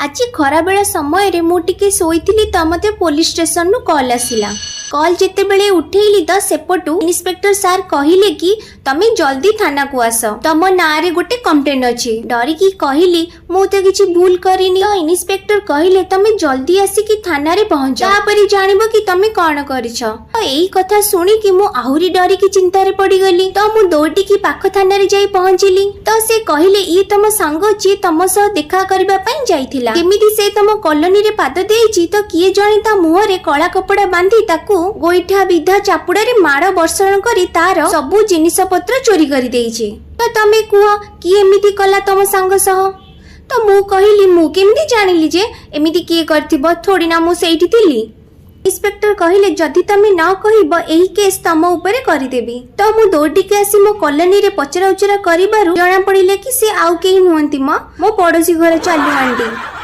ଆଜି ଖରାବେଳ ସମୟରେ ମୁଁ ଟିକେ ଶୋଇଥିଲି ତ ମତେ ପୋଲିସ ଷ୍ଟେସନରୁ କଲ୍ ଆସିଲା। କଲ୍ ଯେତେବେଳେ ଉଠେଇଲି ତ ସେପଟୁ ଇନ୍ସପେକ୍ଟର ସାର୍ କହିଲେ କି ତମେ ଜଲ୍ଦି ଥାନାକୁ ଆସ, ତମ ନାଁରେ ଗୋଟେ କମ୍ପ୍ଲେନ ଅଛି। ଡରିକି କହିଲି, ମୁଁ ତ କିଛି ଭୁଲ କରିନି। ତ ଇନ୍ସପେକ୍ଟର କହିଲେ, ତମେ ଜଲ୍ଦି ଆସିକି ଥାନାରେ ପହଞ୍ଚ, ତାପରେ ଜାଣିବ କି ତମେ କଣ କରିଛ। ତ ଏଇ କଥା ଶୁଣିକି ମୁଁ ଆହୁରି ଡରିକି ଚିନ୍ତାରେ ପଡିଗଲି। ତ ମୁଁ ଦୌଡ଼ିକି ପାଖ ଥାନାରେ ଯାଇ ପହଞ୍ଚିଲି। ତ ସେ କହିଲେ, ଇଏ ତମ ସାଙ୍ଗ ଯିଏ ତମ ସହ ଦେଖା କରିବା ପାଇଁ ଯାଇଥିଲା। କେମିତି ସେ ତମ କଲୋନୀରେ ପାଦ ଦେଇଛି ତ କିଏ ଜଣେ ତା ମୁହଁରେ କଳା କପଡା ବାନ୍ଧି ତାକୁ ଗୋଇଠା, ବିଧା, ଚାପୁଡାରେ ମାଡ଼ ବର୍ଷଣ କରି ତାର ସବୁ ଜିନିଷ ପତ୍ର ଚୋରି କରିଦେଇଛି। ତ ତମେ କୁହ, କିଏ ଏମିତି କଲା ତମ ସାଙ୍ଗ ସହ? ତ ମୁଁ କହିଲି, ମୁଁ କେମିତି ଜାଣିଲି ଯେ ଏମିତି କିଏ କରିଥିବ? ଥୋଡି ନା ମୁଁ ସେଇଠି ଥିଲି। ଇନ୍ସପେକ୍ଟର କହିଲେ, ଯଦି ତମେ ନ କହିବ, ଏହି କେସ୍ ତମ ଉପରେ କରିଦେବି। ତ ମୁଁ ଦୌଡ଼ିକି ଆସି ମୋ କଲୋନୀରେ ପଚରା ଉଚରା କରିବାରୁ ଜଣା ପଡିଲା କି ସେ ଆଉ କେହି ନୁହନ୍ତି ମ, ମୋ ପଡୋଶୀ ଘର ଚାଲୁ ଆଣ୍ଟି।